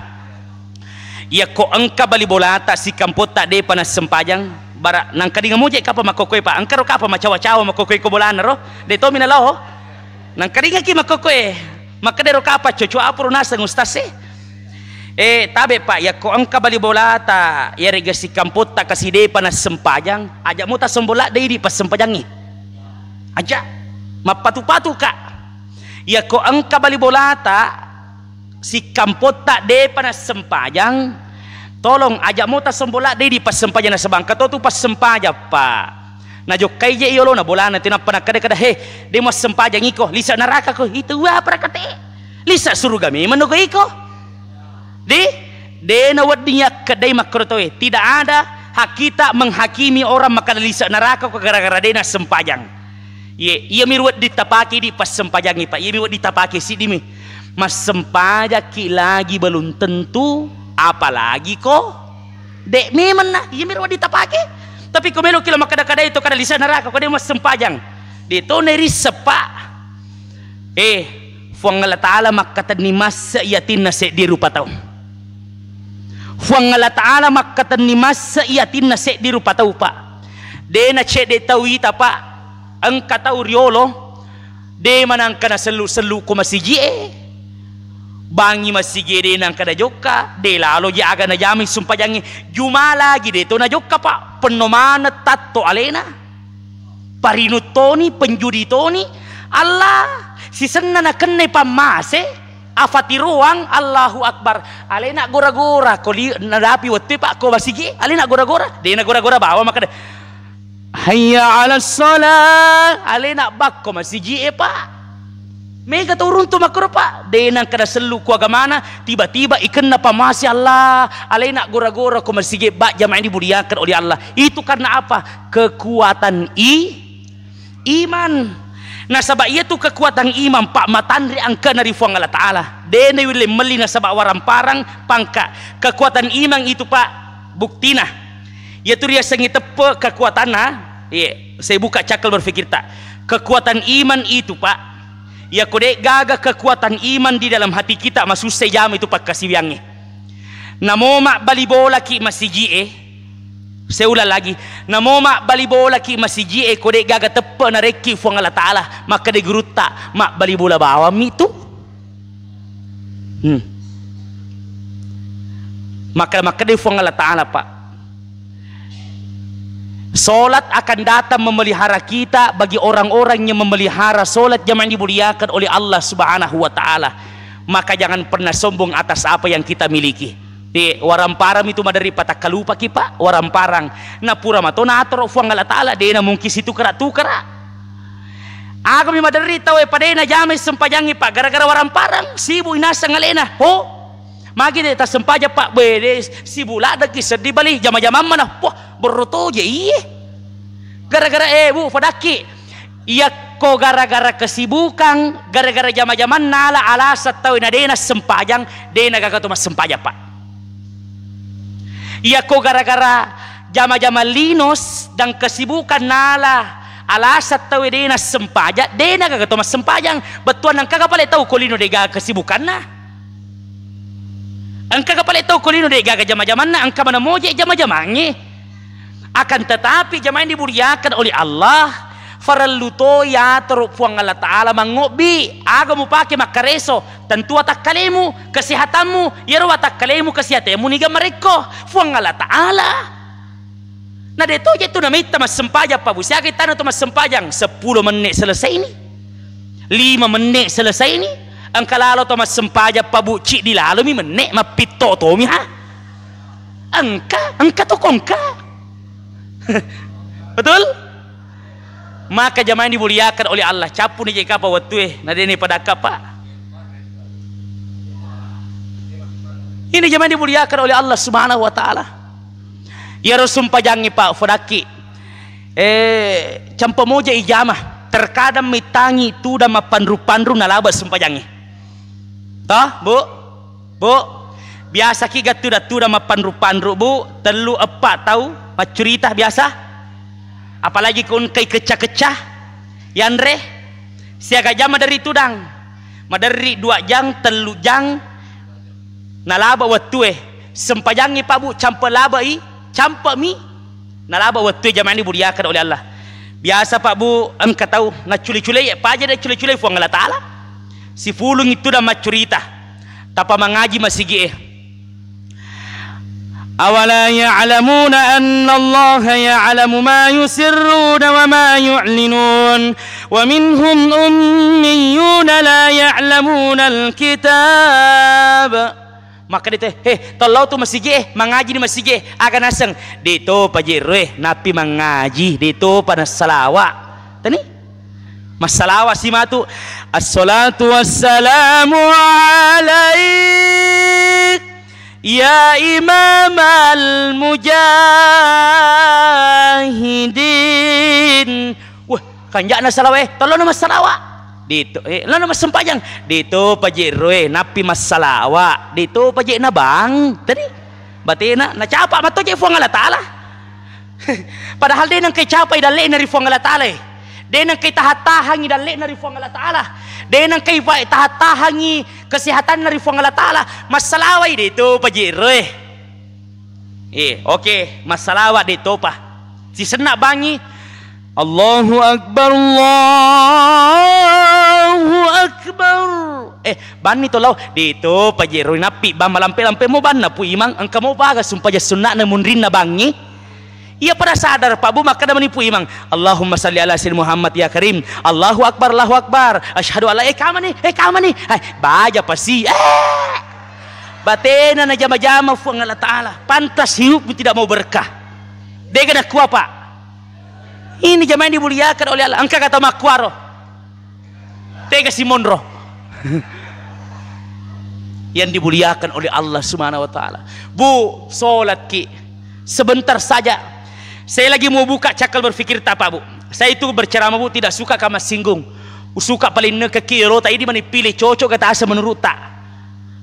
Yakko engka bali bolata sikampotta depa nassempajang, bara nangkadinga moje kapa makkokkoe, Pak. Engkaro kapa macawa-cawa makkokkoe ko bolana ro? De tomi nalao. Nangkadingaki makkokkoe. Makkedaro kapa coco apuro naseng ustaz e. Eh, tabe, Pak, yakko engka bali bolata yarega sikampotta kasi depa nassempajang, aja mo tasombola de idi passempajangngi. Aja. Mappatu-patu, Kak. Yakko engka bali bolata sikkampotta depa nassempajang, tolong aja mo tasombola de idi passempajang nasaba engka to tu passempajang, Pak. Najokkai je yolona bolana tu nappa nakkeda-keda, "He, de muassempajang iko, lisa neraka ko." Itu apa rakate? Lisa suruga memang ko iko. De, de nawedding yakkedai makkoro tauwe. Tidak ada Hak kita menghakimi orang makkeda lise' neraka ko gara-gara de' nassempajang. Ye, iyami ro wedding tapake di passempajangnge, Pak. Iyami wedding tapake siddi mi. Massempajakki lagi belum tentu, apalagi ko de' memang na, iyami ro wedding tapake. Tapi ko meloki lo makkeda-keda itu kada lise' neraka ko de' massempajang. De' to nerisseng, Pak. Eh, Fuang Allah Ta'ala makkatenni masse' i atinna seddi rupa tau. Fuang Allah Ta'ala makkatenni masse' i atinna seddi rupa tau, Pak. De' nacedde' tau ita, Pak. Engka tau riolo, de' manangka nasellu-sellu ko masiji'e. Bangngi masiji'e de' nangka najokka, de' lalo ji aga najamai sumpajangnge. Juma lagi de' to najokka, Pak. Penno maneng tatto alena. Parinu toni, penjudi toni, Allah, sisenna nakennai pammase, afatiroang, Allahu Akbar. Alena gora-gora, ko li-, nadapi wettue, Pak, ko masigi, alena gora-gora. De' nagora-gora bawa makkeda, "Hayya 'alas shalah." Alena bakko masigi e, Pak. Mega tau runtu makkoro, Pak. De' nangka nasellu ku agamana, tiba-tiba ikenna pammase Allah. Alena gora-gora ko masigi, Pak, jamaah yang dimuliakan oleh Allah. Itu karena apa? Kekuatan i-, iman. Nasaba iyatu kekuatan iman, Pak, matanre angkana ri Fuang Allah Ta'ala. De' naulle melli nasaba waramparang pangka. Kekuatan iman itu, Pak, buktina. Iyatu riasengnge teppe' kekuatanna, iye, saya buka cakal berpikirta. Kekuatan iman itu, Pak, iyako de' gaga kekuatan iman di dalam hati kita, masussai jama itu pakkasiwiangnge. Namo mabbali bolaki masiji'e, saya ulang lagi, namo mabbali bolaki masiji'e ko de' gaga teppe' narekki Fuang Allah Ta'ala, makkeda gurutta, mabbali bola bawammi tu. Hmm. Maka, makkedai Fuang Allah Ta'ala, Pak, "Salat akan datang memelihara kita bagi orang-orang yang memelihara salat," jamaah yang dimuliakan oleh Allah Subhanahu wa Ta'ala. Maka jangan pernah sombong atas apa yang kita miliki. Eh, waramparang itu maderri patakkalupaki, Pak, waramparang. Napura mato natoro Fuang Allah Ta'ala, de' namungkin situkara-tukara. Agami maderri tau e pada najamai sempajangngi, Pak, gara-gara waramparang, sibuk inaseng alena. Ho, magi de' tassempajang, Pak, bede, sibuk laddeki seddi bali, jama-jamang mana. Wah, berro toje iye. Gara-gara, eh, Bu, fadakki. Iyakko gara-gara kesibukan, gara-gara jama-jamang nala alaseng tau e na de' nassempajang, de' nagaga to massempajang, Pak. Iyakko gara-gara jama-jamang linos dan kesibukan nala alaseng tau e de' nassempajang, de' nagaga to massempajang. Bettuanna engkaga pale tau ko lino de' gaga kesibukanna? Engkaga pale tau ko lino de' gaga jama-jamanna, engka mana moje jama-jamangnge? Akan tetapi, jamaah yang dimuliakan oleh Allah, farellu to yatoro Fuang Allah Ta'ala mangobbi. Aga mupake makkareso? Tentu watakkalemu, kesehatanmu. Iyaro watakkalemu, kesehatanmu niga marekko Fuang Allah Ta'ala. Na de' toje tu nametta massempajang, Pak, Bu. Siaga tana tu massempajang? Seppulo menne' selesai ni. Lima menne' selesai ni. Engka lalo to massempajang, Pak, Bu, ciddi lalo mi menne', mappitto tomi, ha? Engka, engka to ko engka. Betul? Maka jamaah yang dimuliakan oleh Allah, cappu ni je kapa wettue, na de' ni pada kapa. Ini jamaah yang dimuliakan oleh Allah Subhanahu wa Ta'ala. Iyaro sumpajangngi, Pak, fadakki. Eh, campa moja ijama. Terkadang mittangi tudang mappanru-panru nalaba sumpajangngi. Toh, Bu? Bu, biasaki ga tudang-tudang mappanru-panru, Bu, tellu eppa tau maccurita biasa? Apalagi ko engkai kecca-kecca yanre, siaga jang maderri tudang, maderri dua jang, tellu jang, nalaba wettue. Sempajangngi, Pak, Bu, campe labai, campe mi. Nalaba wettue, jamaah yang dimuliakan oleh Allah. Biasa, Pak, Bu, engka tau naccule-culei, paja de' cule-culei Fuang Allah Ta'ala. Sifulung itu dan maccurita. Tapa mangaji masigi'e. Awala ya'lamuna annallaha ya'lamu ma yusirruna wa ma yu'linun. Wa minhum ummiyuna la ya'lamunal kitab. Makkeda tau e, "He, tollau tu masigi'e, mangaji ni masigi'e." Aga naseng? De' topa je ro e, nappi mangaji, de' topa nassalawa. Teni? Massalawa si matu, "Assalatu wassalamu alaik Ya imamal mujahidin. Wah, kanja'na salawa e, tollono massalawa. Dito, eh, lono massempajang. Dito paje ro e, nappi massalawa. Dito paje na bang. Tadi batena nacapa matto je Fuang Allah Ta'ala. Padahal de nengkai capai dalle'na ri Fuang Allah Ta'ala e. De nengkai taha-tahangi dalle'na ri Fuang Allah Ta'ala. De nengkai pa-, taha-tahangi kesehatanna ri Fuang Allah Ta'ala. Massalawai de to paje ro e. Eh, oke, massalawa de topa. Sisenna bangi. Allahu Akbar, Allahu Akbar. Eh, banni to lao. De to paje ro nappi bang malampe-lampe mo banna Pu Imang, engka mo baga sumpajang sunna'na munrinna bangi. Iya pada sadar Pak Bu, makkeda mani Pu Imang, "Allahumma salli ala sayyidina Muhammad ya karim." "Allahu Akbar, Allahu Akbar. Asyhadu alla," eh, kamani, eh, kamani. Hai, baja pasi. Eh. Batena na jama-jama Fuang Allah Ta'ala. Pantas hidupmu tidak mau berkah. Dega nakua, Pak. Ini jamaah yang dimuliakan oleh Allah. Engka kata makkuaro. Tega si monro. Yang dimuliakan oleh Allah Subhanahu wa Ta'ala. Bu, sholat ki. Sebentar saja. Saya lagi mau buka cakal berpikir ta, Pak Bu. Saya itu berceramah, Bu, tidak suka kama singgung. Suka paling neke ki rota ini mani pilih cocok kata asa menurut ta.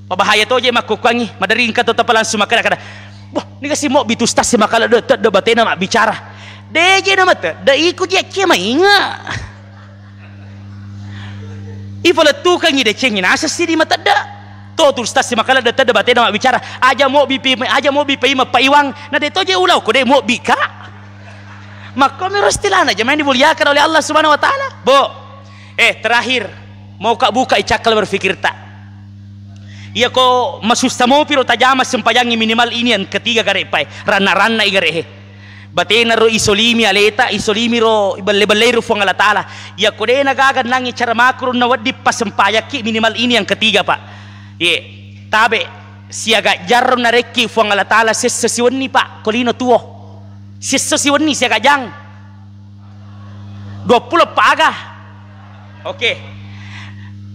Pabahaya to je makkukkuangngi, maderri engka to tapa langsung makkeda-keda, "Wah, niga si mobbi tu ustaz si makkeda de tedde batena mabbicara." De je na matedde iko je cie mainga. Ipalettukengngi decengngi naseng sidi matedde. To tu ustaz si makkeda de tedde batena mabbicara. Aja mobbi pi, aja mobbi pai mappa Iwang. Na de to je ulau ko de mobbi ka. Makko miro istilahna jamaah yang dimuliakan oleh Allah Subhanahu wa Ta'ala. Bo. Eh, terakhir, mau ka buka i cakal berpikir ta. Iya ko masussa mopi ro tajama sempajangngi minimal ini yang ketiga gare pai. Ranna-ranna i gare he. Batena ro isolimi aleta, isolimi ro ibelle-bellei ro Fuang Allah Ta'ala. Iya ko dena gaga nangi cara makuru na wedding pasempajakki minimal ini yang ketiga, Pak. Ye, tabe siaga jarro narekki Fuang Allah Ta'ala sessa siwenni, Pak. Kolino tuo. Sessa siwenni siaga jang. Duappulo eppa aga? Oke.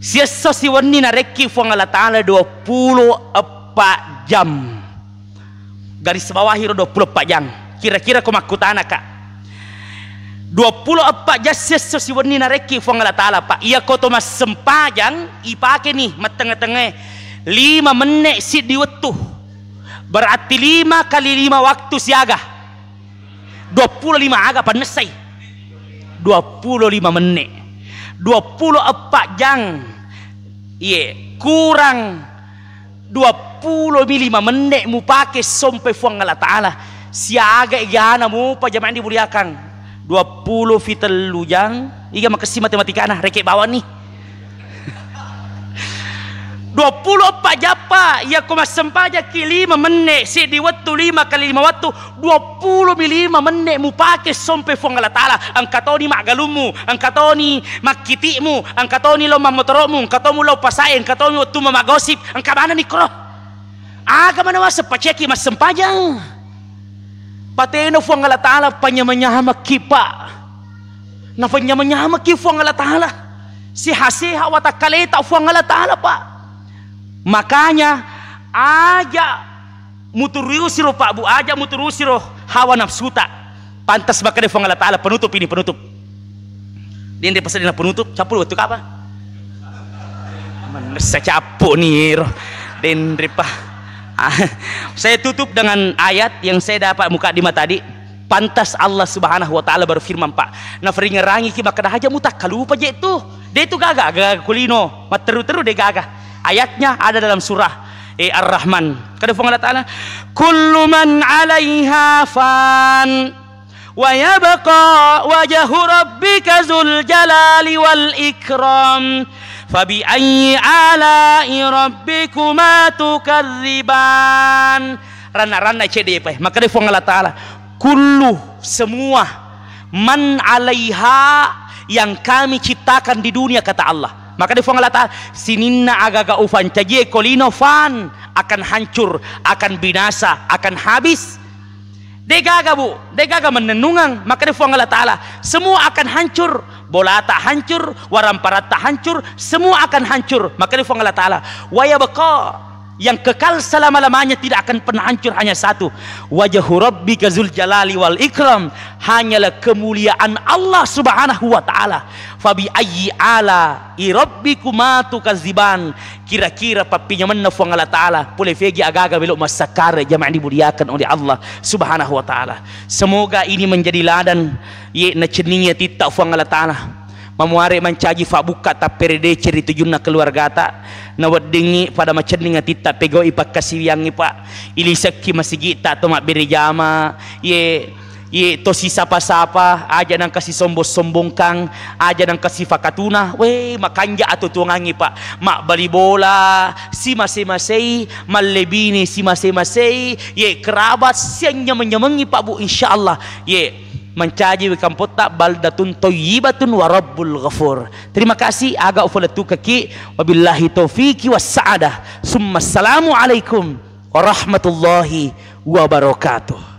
Siesso siwenni narekki Fuang Allah Ta'ala duappulo eppa jam. Garis bawahi ro duappulo eppa jam. Kira-kira ko makkutana ka. Duappulo eppa jam siesso siwenni narekki Fuang Allah Ta'ala, Pak. Iya ko to massempajang, ipake ni mattengnga-tengngae lima menne siddi wettu. Berarti lima kali lima waktu siaga. Duappulo lima aga pannessai? Duappulo lima menne. Duappulo eppa jang. Iye, kurang duappulo mi lima menne mupake sompe Fuang Allah Ta'ala. Siaga egana mupa jamaah dimuliakan. Duappulo fitellu jang. Iga makessing matematikana, reke bawani. Duappulo eppa jappa, iyako massempajakki lima menne, seddi wettu lima kali lima wettu, duappulo mi lima menne mupake sompe Fuang Allah Ta'ala. Engka toni maggalummu, engka toni makkiti'mu, engka toni lao mammotoro'mu, engka toni lao pasae, engka toni wettummu maggosip, engka manenni koro. Aga manawaseng paciaki massempajang? Patena Fuang Allah Ta'ala panyama-nyamakki, Pak. Napanyama-nyamakki Fuang Allah Ta'ala. Seha-seha watakkaleta Fuang Allah Ta'ala, Pak. Makanya, aja muturusiro, Pak Bu, aja muturusiro hawa nafsuta. Pantas makkeda Fuang Allah Ta'ala, penutup ini, penutup. Denre paseddi na penutup, cappu wettu kapa? Manessa cappu ni ero. Denre pa. Ah, saya tutup dengan ayat yang saya dapat mukaddimah tadi. Pantas Allah Subhanahu wa Ta'ala berfirman, Pak. Nafaringerangi ki makkeda aja mutakkalupa je tu. De tu gaga, gaga kulino. Matteru-teru de gaga. Ayatnya ada dalam surah, eh, Ar-Rahman. Kada Fuang Allah Ta'ala, "Kullu man 'alaiha fan." "Wa yabqa wajhu rabbika dzul jalali wal ikram. Fa bi ayyi ala'i rabbikuma tukadziban." Ranna-ranna cedde pae. Makkeda Fuang Allah Ta'ala, "Kullu, semua, man 'alaiha, yang kami ciptakan di dunia," kata Allah. Makkeda Fuang Allah Ta'ala, "Sininna aga-aga ufancajie ko lino fan, akan hancur, akan binasa, akan habis." Degaga, Bu, degaga mennennungeng, makkeda Fuang Allah Ta'ala, semua akan hancur, bolata hancur, waramparatta hancur, semua akan hancur, makkeda Fuang Allah Ta'ala, "Wa yabqa," yang kekal selama-lamanya, tidak akan pernah hancur, hanya satu. Wajhu rabbika zul jalali wal ikram, hanyalah kemuliaan Allah Subhanahu wa taala. Fabi ayyi ala'i rabbikuma tukadziban, kira-kira pappinyamenna Fuang Allah Taala, pole fegi agaga melo massakkara, jamaah dimuliakan oleh Allah Subhanahu wa taala. Semoga ini menjadi ladan, ye, nacenningi atitta Fuang Allah Taala. Mamuare mancaji fabbukka tapperedeceng ri tujunna keluargata, naweddingngi pada macenning atitta, pegau'i pakkasiwiyangngi, Pak. Ilisekki masigitta to mabbere jama, ye, ye, to sisapa-sapa, aja nangka sisombong-sombongkang, aja nangka sifakatuna. We, makanja atutuangngi, Pak. Mabbali bola simase-masei, mallebini simase-masei, ye, kerabat sianyameng-nyamengngi, Pak, Bu, insyaallah. Ye, mancajiwi kampotta baldatun thayyibatun wa rabbul ghafur. Terima kasih, aga ufalettukaki. Wabillahi taufiqi wassa'adah. Summa assalamu alaikum warahmatullahi wabarakatuh.